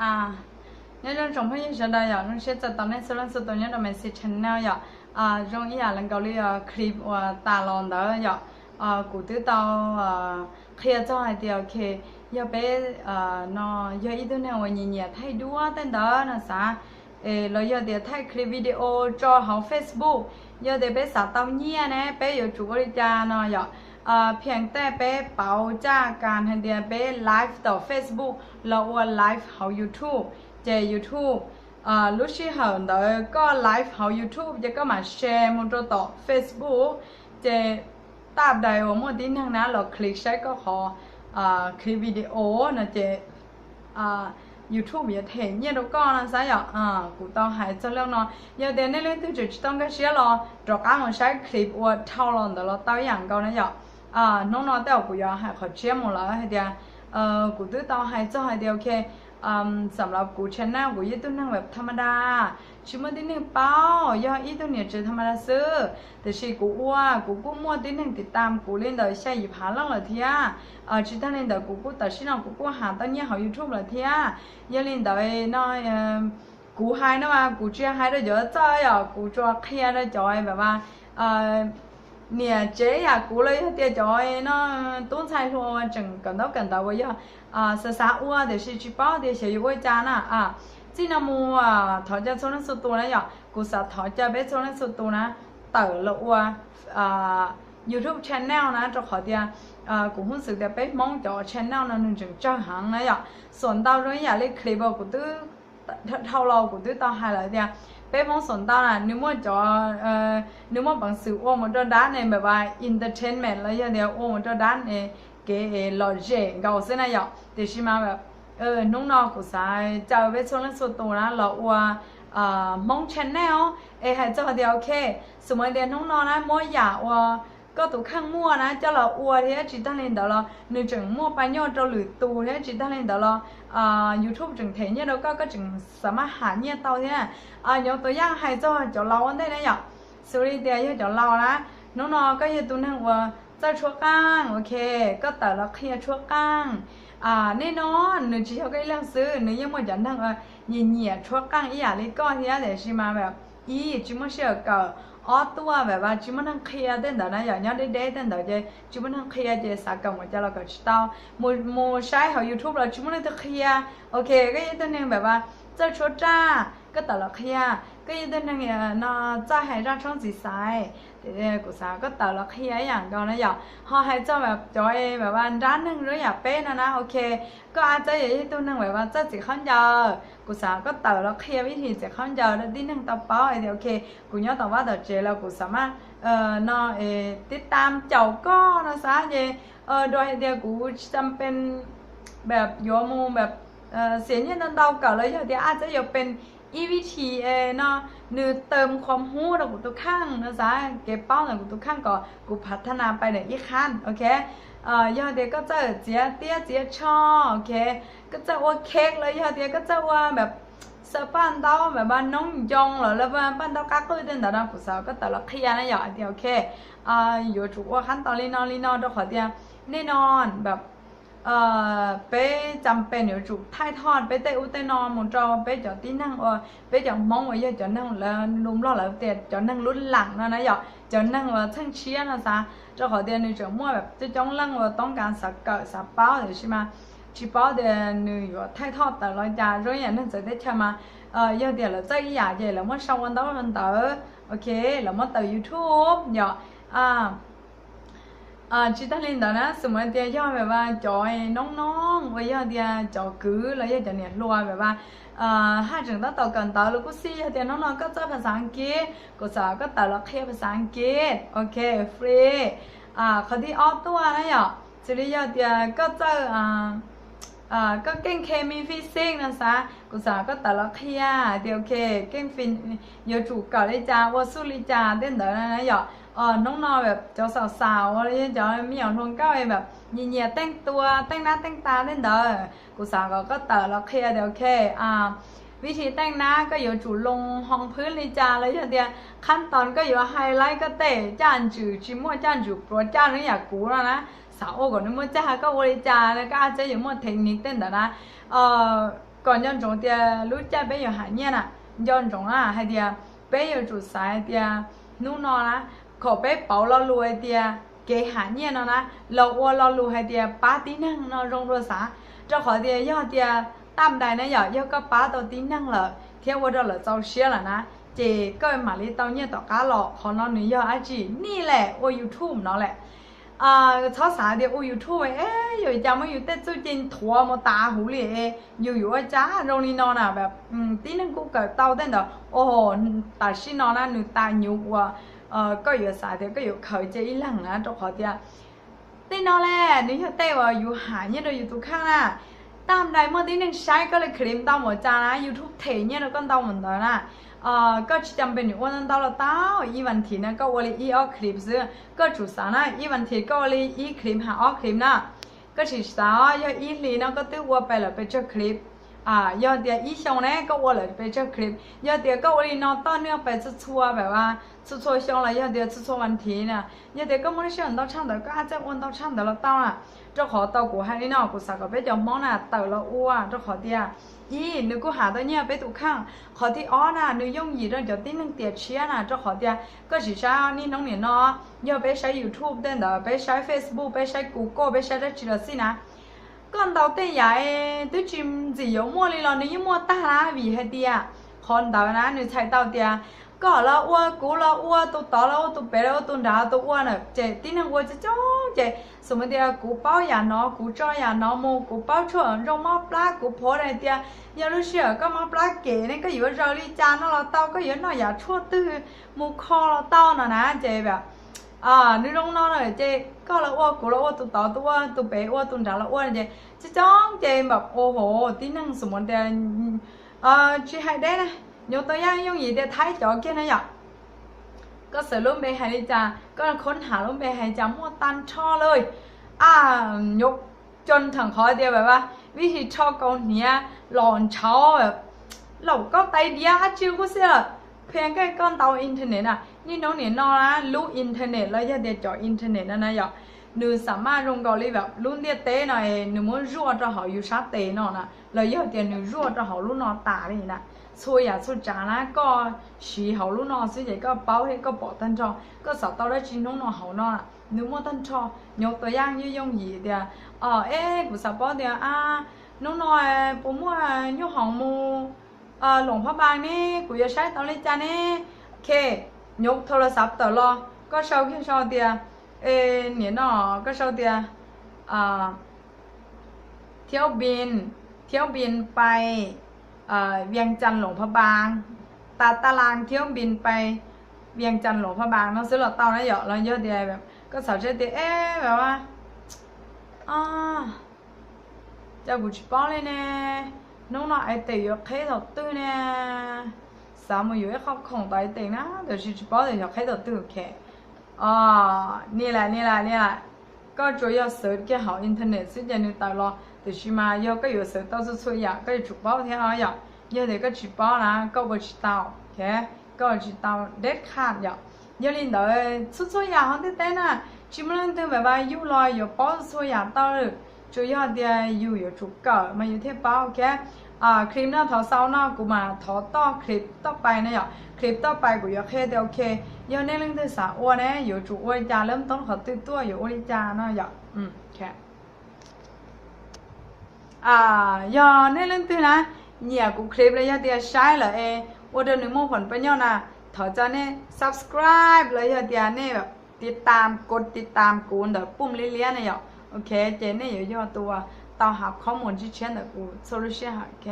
Nyob zoo tsoom phooj ywg sawv daws yom, zoo siab txais tos nej txhua leej txhua tus nyob rau Mexi Channel yom. Zoo ib yam li nkaus li clip uas tas los ntawd yom, kuv twb tau qhia txog hais tias ok, yog peb no yog ib tug neeg uas nyiam nyiam thaij duab tej ntawd no xav, los yog tias thaij clip video tso hauv Facebook, yog tias peb xav tau nyiaj ne peb yuav tsum ua li cas no yom. Phiaj tej peb pauv caj kas hais tias peb live tom Facebook los ua live hauv YouTube, ces YouTube lub sij hawm ntawd koj live hauv YouTube ces koj mam share mus rau tom Facebook, ces taj dais uas muaj tib neeg na los click saib koj qhov clip video no ces YouTube yuav them nyiaj rau koj no xav yom. Kuv tau hais txog lub no, yog tias nej leej twg tseem tsis tau nkag siab los rov qab mus saib clip ua dhau los ntawd los tau ib yam nkaus na yom. Hnub no tej zaum kuv yuav hais qhov tshiab mus lawm hais tias kuv twb tau hais txog hais tias ok, xam lav kuv channel kuv yog ib tug neeg tham ma da, tsis muaj tib neeg paub, yog ib tug niam tsev tham ma da xwb, tiam sis kuv ua kuv kuj muaj tib neeg tiv tam kuv li ntawm xya yim phav leej lawm thiab. Tsis tag li ntawd kuv kuj tam sim no kuv kuj has tau nyiaj hauv YouTube lawm thiab. Yog li ntawd no kuv hais no mas kuv tsis hais rau cov txawj yom, kuv tsuas qhia rau cov pab niam tsev yam kuv los yog tias cov no tub ntxhais hluas uas tseem kawm ntaub kawm ntawv uas yog xav xav ua tiam sis tsis paub tias xyov yuav ua cas na. Txij no mus thov caw txhua leej txhua tus na yom, kuv xav thov caw peb txhua leej txhua tus na tawm los ua YouTube channel na, rau qhov tias kuv hnov xwm tias peb Hmoob cov channel no nws tseem tsawg heev na yom. Xuam ntau zoo ib yam li clip uas kuv twb dhau los kuv twb tau hais lawm tias peb Hmoob xuam ntau na nws muaj cov, nws muaj peev xwm ua mus rau dab ne npam vas entertainment los yog tias ua mus rau dab ne kev lom zem nkaus xwb na yom. Tiam sis mas hnub no kuv xav caw peb txhua leej txhua tus na los ua Hmoob channel es hais txog tias ok, xus mas tias hnub no na muab yam uas koj tus kheej muaj na coj los ua thiab tsis tag li ntawd los nws tseem muaj pa nyoj rau lwm tus thiab tsis tag li ntawd los YouTube tseem them nyiaj rau koj, koj tseem xav maj ham nyiaj tau thiab. Nyob tus yaj hais txog cov laus ua ntej na yom, xws li tias yog cov laus na, hnub no koj yog tus neeg uas txawj tshuab qeej, ok, koj tawm los qhia tshuab qeej. Nej no nws tsis yog koj ib leeg xwb, nws yeej muaj cov neeg nyiam nyiam tshuab qeej ib yam li koj thiab tiam sis mas ib tsis muaj sij hawm kawm, ob tuaj pam vas tsis muaj neeg qhia tej ntawd na yom, nyob deb deb tej ntawd ces tsis muaj neeg qhia ces xav kawm mus cas los kawm tsis tau, mus saib hauv YouTube los tsis muaj leej twg qhia. Ok, koj yog ib tug neeg pam vas txawj tshuab raj, koj tawm los qhia, koj yog ib tug neeg no txawj hais zaj tshoob txiv xaiv, kuv xav koj tawm los qhia ib yam nkaus na yom. Ho hais txog cov pam vas nrab neeg zoo yam peb no na, ok, koj ab txawb yog ib tug neeg pam vas txawj txiv khaub ncaws, kuv xav koj tawm los qhia vib thi txiv khaub ncaws rau tib neeg tau paub tias ok, kuv nyob tom vaj tom tsev los kuv xav maj no tib tam caum koj no xav ces dua hais tias kuv tsis tam pes pam yuav mus pam xiam nyiaj ntau ntau kawm los yog tias ab txawb yuav pes ib vib thi no nws tawm qhov hub rau kuv tus kheej no xav kev paub ntawm kuv tus kheej kom kuv phav thab nas pais ntawm ib qhab, ok. Yog tias koj txawj txiav tiab txiav tsho, ok, koj txawj ua cake los yog tias koj txawj ua pam xaws paj ntaub pam vas noob ncoo los lawv paj ntaub qab qwj tej ntawd no kuv xav koj tawm los qhia na yom tias ok, yuav tsum ua qhab tos li no li no rau qhov tias nej no pam peb tam pes yuav tsum thaij thoj peb tej ub tej no mus rau peb cov tib neeg uas peb cov Hmoob uas yog cov neeg lus Nplog lawv tias cov neeg lub lam no na yom, cov neeg uas txheej tshiab no xav, rau qhov tias nws tseem muaj pam coob coob leej uas toob kas xav kawm xav paub tiam sis mas tsis paub tias nws yuav thaij thoj tawm los cas zoo yam neeg txawv teb chaws mas yog tias lawv txawj ib yam ces lawv muab sau ua ntaub ua ntawv, ok, lawv muab tawm YouTube yom. Tsis tag li ntawd na xus mas tias yog pam vas cov noob noob uas yog tias cov kwv los yog cov niam hluas pam vas haj tseem tab tom kawm ntawv los kuj xij, yog tias hnub no koj txawj phas xav Askiv kuv xav koj tawm los qhia phas xav Askiv, ok, free. Qhov thib ob tuaj na yom, xws li yog tias koj txawj koj keej khe mi fij xeej no xav kuv xav koj tawm los qhia tias ok, keej fij yuav tsum kawm li cas ua xuj li cas tej ntawd na yom. Hnub no pam cov xaus xaus uas yog cov me nyuam hluas nkauj pam nyiam nyiam teej tua teej nab teej tas tej ntawd kuv xav kom koj tawm los qhia tias ok, vib thi teej nab koj yuav tsum loo hoo phwb li cas los yog tias qhab tos koj yuav hais laib koj tej caj ntswm tsis muaj caj ntswm pluav caj zoo yam kuv no na, xav ua kom nws muaj caj koj ua li cas koj ab txawb yuav muaj thev niv tej ntawd na. kom nco ntsoov tias lub caij peb yuav haj nyiaj na, nco ntsoov na hais tias peb yuav tsum xav hais tias hnub no na, kom peb pauv lo lus hais tias kev haj nyiaj no na, los ua lo lus hais tias pab tib neeg no zoo dua xav. Rau qhov tias yog tias tam dais na yom, yog koj pab tau tib neeg lawm thiab ua rau lawv txaus siab lawm na, ces koj mam li tau nyiaj tom qab los. Qhov no nws yog dab tsi? Nij lem ua YouTube no lem. Txhob xav tias ua YouTube es yuav cas muab yus tej txuj ci nthuav mus tas huv li, yus yuav ua cas zoo li no na. Tib neeg kuj kawm tau tej ntawd. Tam sim no na nws tas nyuv uas koj yuav xav tias koj yuav khaws cia ib leeg na, rau qhov tias tej no lawm nws yog tej uas yus haj nyiaj rau yus tus kheej na. Tam dais muaj tib neeg saib koj li clip ntau mus cas na, YouTube them nyiaj rau koj ntau mus ntawd na. Koj tsis cas pes nws ua ntau los tau, ib vas thiv na koj ua li ib ob clip xwb. Koj tsum xav na, ib vas thiv koj ua li ib clip hab ob clip na. Koj tsis xav, yog ib hlis no koj twb ua pes lawm pes tsawg clip. Yog tias ib xyoo ne koj ua lawm pes tsawg clip, yog tias koj ua li no toj nwj pes txhua txhua pes, txhua txhua xyoo los yog tias txhua txhua vas thiv na, yog tias koj muaj lub sij hawm ntau tshaj ntawd koj haj txawj ua ntau tshaj ntawd los tau na. Rau qhov tau kuv hais li no, kuv xav kom peb cov Hmoob na tawm los ua, rau qhov tias ib, nws kuj haj tau nyiaj peb tus kheej. Qhov thib ob na, nws yooj yim rau cov tib neeg tiam tshiab na, rau qhov tias koj tsis saib niaj hnub nim no, yog peb saib YouTube tej ntawd, peb saib Facebook, peb saib Google, peb saib dab tsi los xij na, koj ntaus tej yam twb tsis ntxim yuav muaj li los nws yeej muaj tag na, vim hais tias qhov ntawd na nws txhais tau tias koj los ua, kuv los ua, tus tod los ua, tus pem los ua, tus nrad los ua na, ces tib neeg ua coob coob ces xus mus tias kuv paub yam no, kuv tso yam no mus, kuv paub tshuaj zoo mob plab, kuv pov hais tias yog lub sij hawm koj mob plab kem ne koj yuav zaws li cas no los tau, koj yuav noj yam tshuaj twg mus kho los tau no na, ces nws zoo no na, ces koj los ua, kuv los ua, tus tod ua, tus pem ua, tus nrad los ua ces coob coob ces npam ua hauv tib neeg xus mus tias tsis hais deb na, nyuv tau yaj yooj yim tias Thaib cov kiag na yom. Koj xav lub npe hais li cas, koj khab hab lub npe hais cas muaj tag nrho lawm. Nyuv, coj theem qhov tias vib si rho kaus hniav los ntshauv, laum kaub tais diav dab tsi kuj xij lawm, phia koj ntaus internet na, niaj hnub nim no na lub internet los yog tias cov internet no na yom, nws xam maj zoo nkaus li lub ntiaj teb no, nws muab zuaj rau hauv yus sab tes no na, los yog tias nws zuaj rau hauv lub no tas li na. Txhua yam txhua tsav na koj siv hauv lub no xwb ces koj paub thiab koj pom tag nrho, koj xav tau dab tsi hnub no hauv no nws muaj tag nrho. Nyuv tau yaj yooj yooj yim tias, es kuv xav paub tias hnub no puas muaj nyuj hoom mus Luam Phab Npas ne, kuv yuav saib tau li cas ne? Ok, nyuv thau las xav tawm los koj sau kiag sau tias, nim no koj sau tias เที่ยวบิน เที่ยวบินไป เวียงจันทร์หลวงพระบาง ตารางเที่ยวบินไป เวียงจันทร์หลวงพระบาง no xwb los tau na yom. Los yog tias koj xav saib tias es cas kuv tsis paub li ne, hnub no Aib Tes yuav qheb thaum twg ne, xav mus yuav ib qho khoom tau Aib Tes na tiam sis tsis paub tias yuav qheb thaum twg. Ok, ni las ni las ni las, koj tsuas yog xwv kiag hauv internet xwb ces nws tawm los, tiam sis mas yog koj yuav xwv tau txhua txhua yam koj yuav tsum paub thiab yom. Yog tias koj tsis paub na koj ua tsis tau, koj ua tsis tau deb qhaj yom. Yog li ntawd txhua txhua yam hauv ntiaj teb na, tsis muaj leej twg mam vas yug los yuav paub txhua yam tau, tsuas yog tias yus yuav tsum kawm mas yus thiaj paub. Ok, clip no thov xaus no kuv mam thov toj clip toj pais na yom. Clip toj pais kuv yuav qhia tias ok, yog nej leej twg xav ua ne yuav tsum ua li cas, lab toob qhov twg tuaj yuav ua li cas no yom. Yog nej leej twg na nyiam kuv clip los yog tias saib lawm es ua rau nws muaj huam pab nyob na, thov txog nej subscribe los yog tias nej tiv tam, kov tiv tam kuv ntawm pum liab liab na yom. Ok, ces nej yuav yog tus uas tau hav khob mus ntsib tshiab ntawm kuv txhua lub sij hawm. Ok,